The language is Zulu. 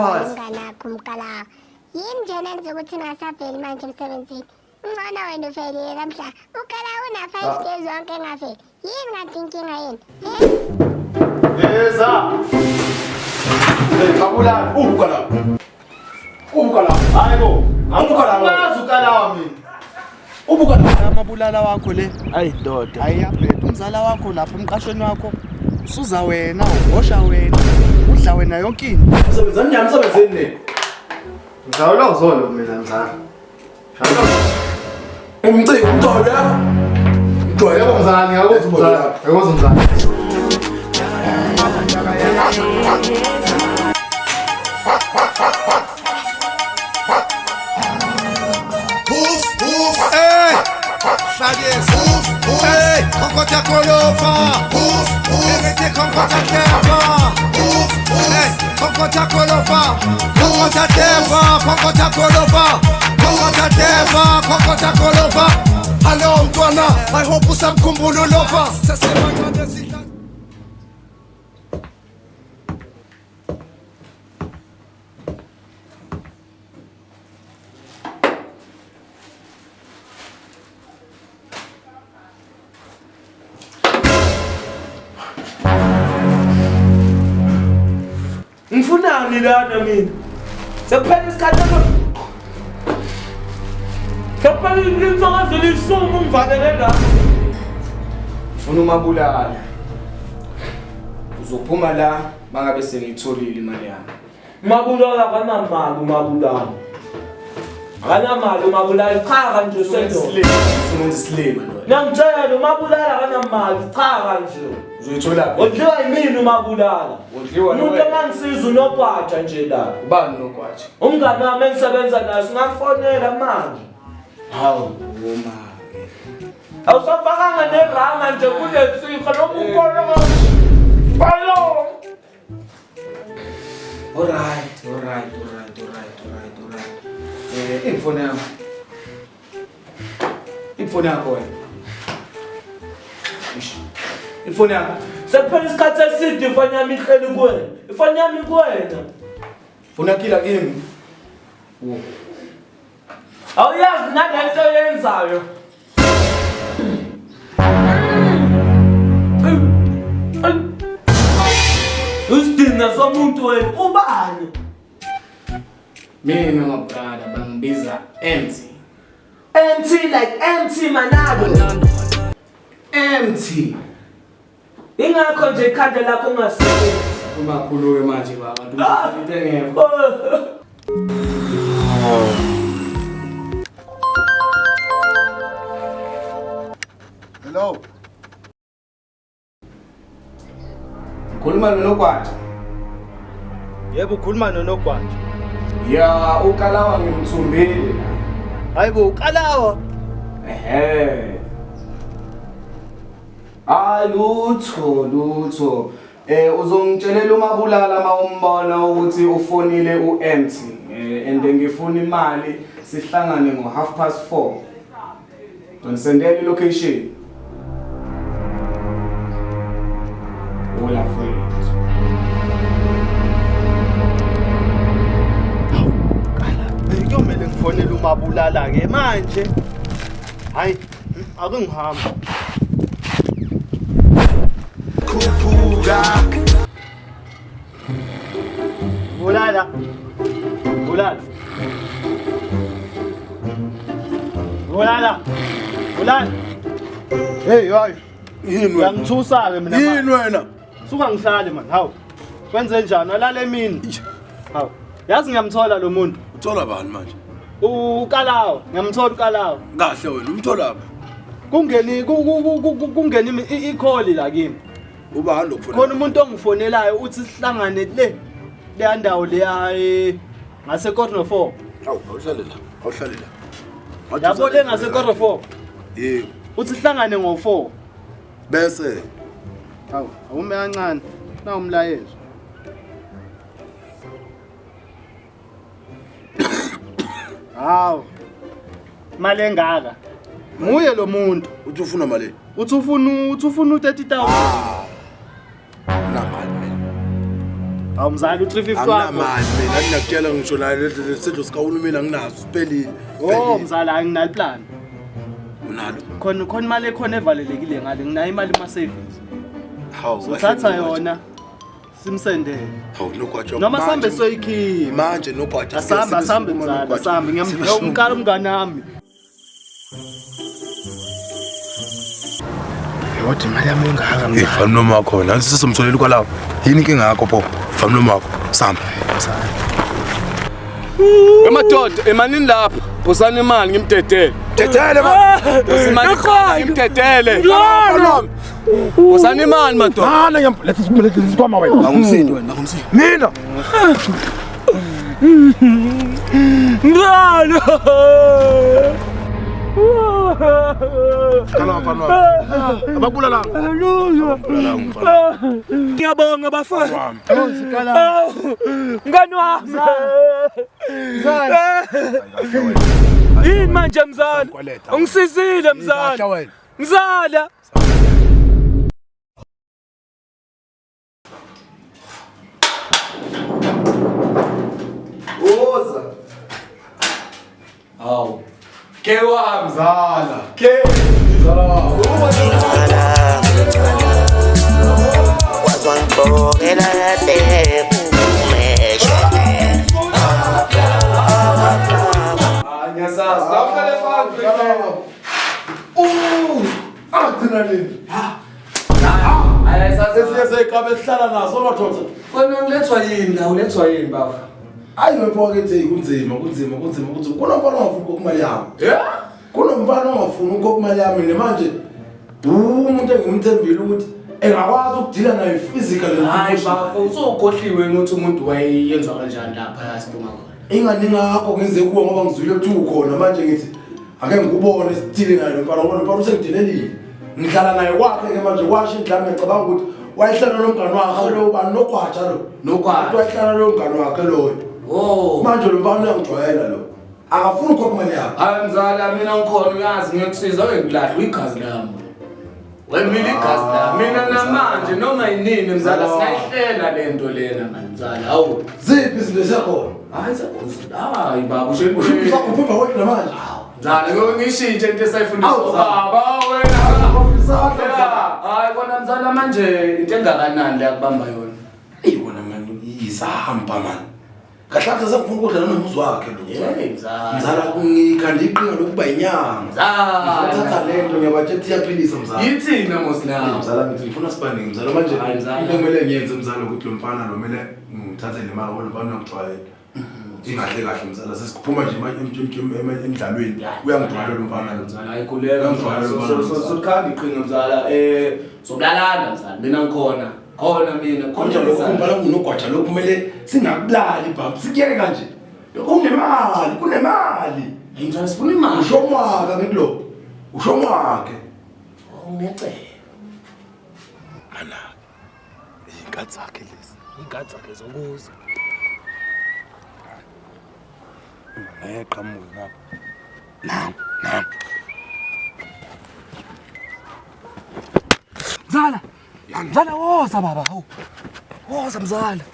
phansi. Umngane wakho umkalawa. Yini nje nenza ukuthi ningasaveli manje emsebenzini? Ungcono wena ufelile namhla. Ukalawa una-five days wonke engafeli. Yini kanti inkinga yini? Yeza. Hey, Mabulala. Ubuka la. Ubuka la. Hayi bo. Ubuka la. Angazi ukalawa mina. Ubuka la. Amabulala wakho le. Ayi ndoda. Hayi yabheda umzala wakho lapha emqashweni wakho. Usuza wena, uhosha wena, udla wena yonke into. Umsebenzani nyami umsebenzini ne. Mzala uzolo mina mzala. Umciko umtolo ya. Mjwayele Yebo mzala, ngiyakuzwa mzala. Ngiyakuzwa mzala. Hey! Hey! Kokota kolofa! Erete kokota tefa! Hey! Kokota kolofa! Kokota tefa! Kokota kolofa! Kokota tefa! Kokota kolofa! Hello mntwana, I hope usamkhumbula ulofa. Sasemancane sidla Ngifunani lana mina? Sekuphela isikhathi eso. Sekuphela insuku ezilishumi ungivalele la. Ufuna umabulala. Uzophuma la mangabe sengiyitholile imali yami. Mabulala akanamali umabulala. Akanamali umabulala cha nje sendoda. Ufuna ukwenza isilima ndoda. Ngiyangitshela umabulala akanamali cha nje. Uzoyithola phi? Udliwa yimina umabulala. Udliwa Umuntu wena. engangisiza unogwaja nje la. Ubani nogwaja? Umngane wami engisebenza naye singamfonela manje. Hawu, woma. Awusafakanga neranga nje kule noma ukolo. Balo. Alright, alright, alright, alright, alright, alright. Eh, ifoni yakho. Ifoni yakho wena. Ish. Ifoni yakho. Sekuphela isikhathi eside ifoni yami ihleli kuwena. Ifoni yami kuwena. Funa kila kimi. Wo. Awuyazi nalento oyenzayo. Isidina somuntu wena ubani? Mina my brother bangibiza empty. Empty like empty manado. Empty. Ingakho nje ikhanda lakho ungasebenzi. Ungakhulume manje baba. Into engekho. Hello. Khuluma nonogwaja. Yebo ukhuluma nonogwaja. Ya ukalawa ngimthumbile la. Hayibo ukalawa. Ehhe. Hayi lutho lutho. Eh uzongitshelela umabulala mawumbona ukuthi ufonile uempty. Eh and ngifuna imali sihlangane ngo 4:30. Ngisendele ilocation. Hola friends. Kuyomele ngifonele umabulala ke manje. Hayi, ake ngihambe. Khuphuka. Bulala. Bulala. Bulala. Bulala. Hey, hayi. Yini wena? Uyangithusa ke mina. Yini wena? Suka ngihlale man. Hawu. Kwenze njani? Alale emini. Hawu. Yazi ngiyamthola lo muntu. Uthola bani manje? Ukalawa, ngiyamthola ukalawa. Kahle wena umthola phi? Kungeni kungeni ikholi la kimi. Ubani lokufuna? Khona umuntu ongifonelayo uthi sihlangane le leya ndawo leya ngase quarter to 4. Awu, awuhlale la. Awuhlale la. Yabo le ngase quarter to 4. Yebo. Uthi sihlangane ngo 4. Bese Hawu, awume kancane. Na umlayezo. Hawu. Mali engaka. Nguye lo muntu. uthi ufuna mali. Uthi ufuna u30000. Na mali mina. Hawu mzala u350 wakho. Anginamali mina, nginakutshela ngisho la lesidlo sikahulumeni anginaso, siphelile. Oh mzala anginalo plan. Unalo? Khona khona imali ekhona evalelekile ngale, nginayo imali kuma savings. Hawu. Sothatha yona simsendele. Hawu nogwaja. Noma sambe soyikhipha. Manje nogwaja. Asambe asambe mzala, asambe ngiyamkala umngane wami. Kodwa imali yami engaka Hey, fana noma wakho wena, sisomtholela kwalapho. Yini inkinga yakho pho? Fana noma wakho. Samba. Emadoda, emanini lapha. Phosani imali ngimdedele. Dedele man. Phosa imali ngimdedele. Phosani imali madoda. Mana ngiyamletha isikhwama wena. Angumsindi wena, angumsindi. Mina. Mzala. Kala mfana wami. Abakubulalanga. Abakubulalanga mfana. Ngiyabonga bafana. Mngani wami. Yini manje mzala? Ungisizile mzala. Mzala. Woza. Hawu. Ke wami Mzala. Ke. Hayi ngiyasazi. La uhlale phansi. Agcina nini? Hayi sazi. Esinye seyikabe esihlala naso madoda. Wena ulethwa yini la ulethwa yini baba? Hayi mfowethu kunzima kunzima kunzima kunzima. Kunomfana ongafuni ukukhokha imali yami. Yeah. Kunomfana ongafuni ukukhokha imali yami mina manje umuntu engimthembile ukuthi engakwazi ukudila naye physically. Hayi bafo usukhohliwe ukuthi umuntu wayeyenzwa kanjani lapha yasibonga khona. Ingani ngakho ngize kuwe ngoba ngizwile ukuthi ukhona manje ngithi ake ngikubone sithile naye lo mfana ngoba lo mfana usengidelelile. Ngihlala naye kwakhe ke manje kwasho indlami ngiyacabanga ukuthi wayehlala nomngani wakhe lo bani nogwaja lo. Nogwaja. Wayehlala nomngani wakhe loyo. Oh. Manje lo mfana uyangijwayela lo. Akafuni ukukhokha imali yakhe. Hayi mzala mina ngikhona uyazi ngiyokusiza ake ngilahla igazi lami. Wemile igazi lami. Mina namanje noma yinini mzala singayihlela lento lena mani mzala. Hawu. Ziphi izinto ezikhona? Hayi sekuzile. Hayi baba usho Usakhupha kwethu namanje. Mzala ngeke ngishintshe into esayifundiswa Awu, mzala. baba wena. Isandla mzala. Hayi kona mzala manje into engakanani le yakubamba yona. Eyi wona mani isahamba mani. Kahle kahle sengifuna ukudla nomuzi wakhe lo. Hey mzala. Mzala kungikhanda iqhinga lokuba inyama. Mzala. Ngithatha lento ngiyabatshe ukuthi iyaphilisa mzala. Yithina mos nawo. Mzala ngithi ngifuna sibaningi mzala manje Hayi, mzala. into ekumele ngiyenze mzala ukuthi lo mfana lo mele ngithathe le mali ngoba lo mfana uyangijwayela. Ingahle kahle mzala sesiphuma nje emdlalweni uyangijwayela lo mfana lo. Mzala ayikhuleka Uyangijwayela lo mfana lo, mzala. sokukhanda iqhinga mzala sobulalana mzala mina ngikhona khona mina Konje lokho kumbala kunogwaja lokhu kumele singakubulali baba sikuyeke kanje. Kunemali kunemali. Hayi mzala sifuna imali. Usho mwaka ngikulo. Usho mwakhe. Unecebo. Mana. Inkathi zakhe lezi. Inkathi zakhe zokuza. Ngeqhamuka ngapha. Nam, nam. Mzala. Mzala woza baba. Hawu. Woza mzala.